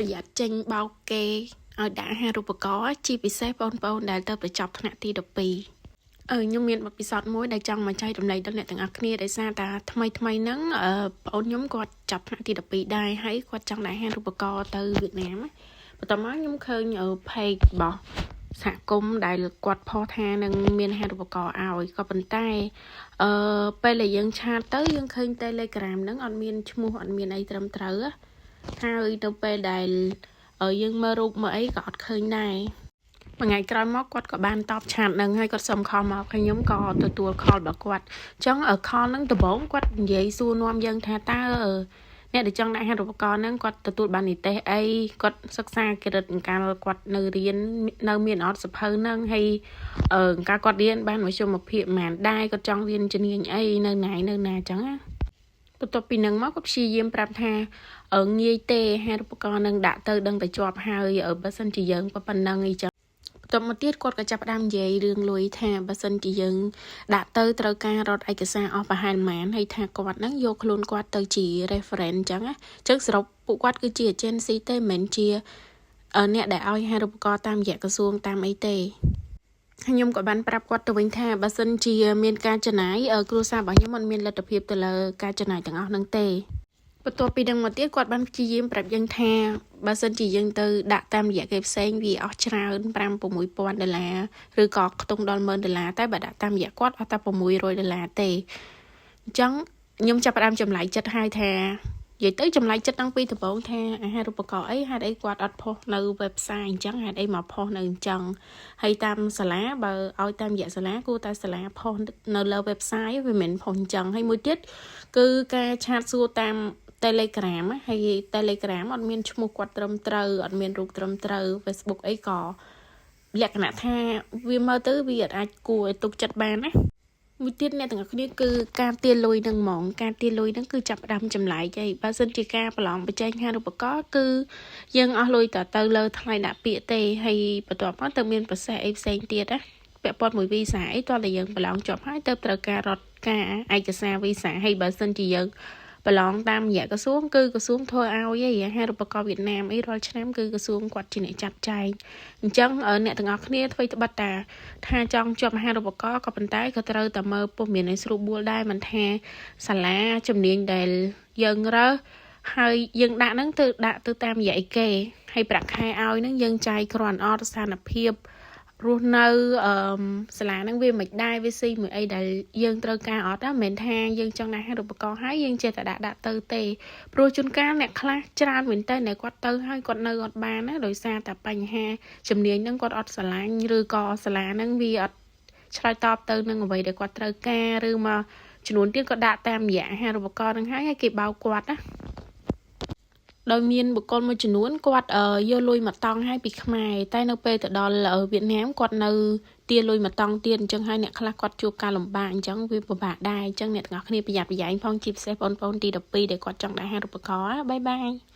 ប្រយ័ត្នចេញបោកគេឲ្យដាក់អាហារូបករណ៍ជាពិសេសបងប្អូនដែលទៅបញ្ចប់ថ្នាក់ទី12អឺខ្ញុំមានបទពិសោធន៍មួយដែលចង់មកចែករំលែកដល់អ្នកទាំងអស់គ្នាដោយសារតែថ្មីថ្មីហ្នឹងអឺបងអូនខ្ញុំគាត់ចប់ថ្នាក់ទី12ដែរហើយគាត់ចង់ដាក់អាហារូបករណ៍ទៅវៀតណាមបន្ទាប់មកខ្ញុំឃើញ page របស់សហគមន៍ដែលគាត់ផុសថានឹងមានអាហារូបករណ៍ឲ្យក៏ប៉ុន្តែអឺពេលដែលយើង chat ទៅយើងឃើញ Telegram ហ្នឹងអត់មានឈ្មោះអត់មានអីត្រឹមត្រូវហើយទៅពេលដែលយើងមើលរូបមើលអីក៏អត់ឃើញដែរមួយថ្ងៃក្រោយមកគាត់ក៏បានតប chat នឹងហើយគាត់សុំ call មកហើយខ្ញុំក៏ទទួល call របស់គាត់អញ្ចឹង call ហ្នឹងដំបូងគាត់និយាយសួរនាំយើងថាតើអ្នកដែលចង់ដាក់អាហារូបករណ៍ហ្នឹងគាត់ទទួលបាននិទេសអីគាត់សិក្សាគរិតអង្កាលគាត់នៅរៀននៅមានអត់សភៅហ្នឹងហើយអឺកាលគាត់រៀនបានមធ្យមភាពប៉ុន្មានដែរគាត់ចង់រៀនជំនាញអីនៅណានៅណាអញ្ចឹងណាបន្ទាប់ពីនឹងមកគាត់ព្យាយាមប្រាប់ថាងាយទេអាហារូបករណ៍នឹងដាក់ទៅដឹងតែជាប់ហើយបើសិនជាយើងប៉ុណ្ណឹងអីចឹងបន្ទាប់មកទៀតគាត់ក៏ចាប់ផ្ដើមនិយាយរឿងលុយថាបើសិនជាយើងដាក់ទៅត្រូវការរត់ឯកសារអស់ប្រហែលម៉ានហើយថាគាត់ហ្នឹងយកខ្លួនគាត់ទៅជា reference អញ្ចឹងណាអញ្ចឹងសរុបពួកគាត់គឺជា agency ទេមិនមែនជាអ្នកដែលឲ្យអាហារូបករណ៍តាមរយៈក្រសួងតាមអីទេខ្ញុំក៏បានប្រាប់គាត់ទៅវិញថាបើសិនជាមានការចំណាយគ្រួសាររបស់ខ្ញុំមិនមានលទ្ធភាពទៅលើការចំណាយទាំងអស់ហ្នឹងទេបន្ទាប់ពីនឹងមកទៀតគាត់បានព្យាយាមប្រាប់យើងថាបើសិនជាយើងទៅដាក់តាមរយៈគេផ្សេងវាអស់ច្រើន5 6000ដុល្លារឬក៏ខ្ទង់ដល់10000ដុល្លារតែបើដាក់តាមរយៈគាត់អស់តែ600ដុល្លារទេអញ្ចឹងខ្ញុំចាប់ផ្ដើមចម្លែកចិត្តហើយថានិយាយទៅចម្លែកចិត្តតាំងពីដំបូងថាអាហារូបករណ៍អីហេតុអីគាត់អត់ផុសនៅ website អញ្ចឹងហេតុអីមកផុសនៅអញ្ចឹងហើយតាមសាលាបើឲ្យតាមរយៈសាលាគួរតែសាលាផុសនៅលើ website វាមិនមែនផុសអញ្ចឹងហើយមួយទៀតគឺការ chat សួរតាម Telegram ហើយ Telegram អត់មានឈ្មោះគាត់ត្រឹមត្រូវអត់មានរូបត្រឹមត្រូវ Facebook អីក៏លក្ខណៈថាវាមើលទៅវាអត់អាចគួរឲ្យទុកចិត្តបានណាមួយទៀតអ្នកទាំងអស់គ្នាគឺការទារលុយនឹងហ្មងការទារលុយនឹងគឺចាប់ផ្ដើមចម្លែកហើយបើសិនជាការប្រឡងបញ្ចេញអាហារូបករណ៍គឺយើងអស់លុយតទៅលើថ្លៃដាក់ពាក្យទេហើយបន្ទាប់មកទៅមានប្រសេសអីផ្សេងទៀតណាពាក់ព័ន្ធមួយវីសាអីតោះតែយើងប្រឡងជាប់ហើយទៅត្រូវការរត់ការឯកសារវីសាហើយបើសិនជាយើងប្រឡងតាមរយៈក្រសួងគឺក្រសួងធ្វើឲ្យឯអាហារូបករណ៍វៀតណាមអីរាល់ឆ្នាំគឺក្រសួងគាត់ជាអ្នកចាត់ចែងអញ្ចឹងអ្នកទាំងអស់គ្នាធ្វើត្បិតតាថាចង់ជាប់អាហារូបករណ៍ក៏ប៉ុន្តែក៏ត្រូវតែមើលព័ត៌មានឲ្យស្រួលបួលដែរមិនថាសាលាជំនាញដែលយើងរើសហើយយើងដាក់ហ្នឹងទៅដាក់ទៅតាមរយៈអីគេហើយប្រាក់ខែឲ្យហ្នឹងយើងចាយគ្រាន់អត់ស្ថានភាពរស់នៅអឺសាលាហ្នឹងវាមិនដែរវាស៊ីមួយអីដែលយើងត្រូវការអត់ណាមិនមែនថាយើងចង់ដាក់អាហារូបករណ៍ហើយយើងចេះតែដាក់ដាក់ទៅទេព្រោះជួនកាលអ្នកខ្លះច្រើនមែនតើអ្នកគាត់ទៅហើយគាត់នៅអត់បានណាដោយសារតែបញ្ហាជំនាញហ្នឹងគាត់អត់ស្រឡាញ់ឬក៏សាលាហ្នឹងវាអត់ឆ្លើយតបទៅនឹងអ្វីដែលគាត់ត្រូវការឬមកចំនួនទៀតក៏ដាក់តាមរយៈអាហារូបករណ៍ហ្នឹងហើយឲ្យគេបោកគាត់ណាដោយមានបុគ្គលមួយចំនួនគាត់យកលុយមកតង់ឲ្យពីខ្មែរតែនៅពេលទៅដល់វៀតណាមគាត់នៅទាលុយមកតង់ទៀតអញ្ចឹងហើយអ្នកខ្លះគាត់ជួបការលំបាកអញ្ចឹងវាពិបាកដែរអញ្ចឹងអ្នកទាំងអស់គ្នាប្រយ័ត្នប្រយែងផងជាពិសេសបងប្អូនទី12ដែលគាត់ចង់ដាក់អាហារូបករណ៍bye bye.